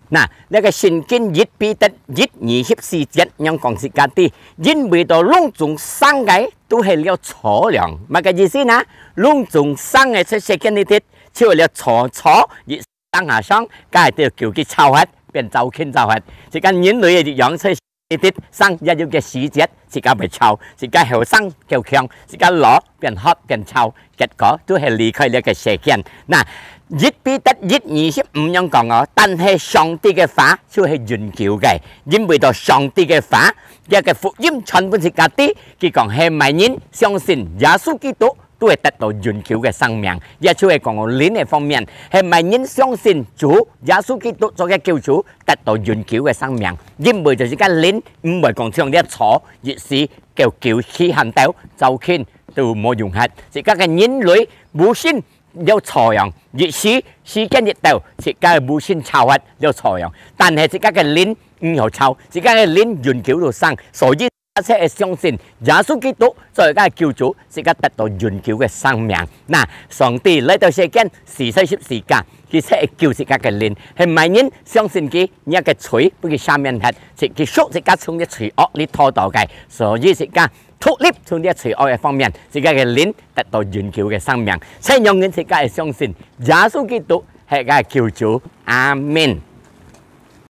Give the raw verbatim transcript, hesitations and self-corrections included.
那，這个聖經一彼得一二十四節仰講自家知，因為到攏總生个都係了草樣，麼个意思呢？攏總生个出世間裡底，就係了草，草一生下上，該就叫佢臭核，變燥輕燥核。自家人類个一樣出世一滴生也有个時節，自家會臭，自家後生夠強，自家老變核變臭，結果都係離開這个世間。那，一彼得一二十五樣講哦，但係上帝个話就係永久个，因為到上帝个話，這个福音傳分自家知，佢講係麼人相信耶穌基督，都會得到永久个生命。也就係講靈个方面，係麼人相信主耶穌基督做个救主，得到永久个生命。因為就自家靈毋會講像這草，一時夠久去寒透，燥輕都無用核。自家个人類無信了草樣，一時時間一到，自家个無信臭核了草樣。但係自家个靈毋好臭，自家个靈永久都生，所以 而且會相信耶穌基督做个救主，自家得到永久个生命。那，上帝來到世間，死在十字架，佢就係救自家个靈，係麼人相信佢，若个罪分佢赦免忒，就佢贖自家從這罪惡裡脫逃个。所以自家脫離從這罪惡个方面，自家个靈得到永久个生命。所以讓人自家會相信耶穌基督係个救主。阿門。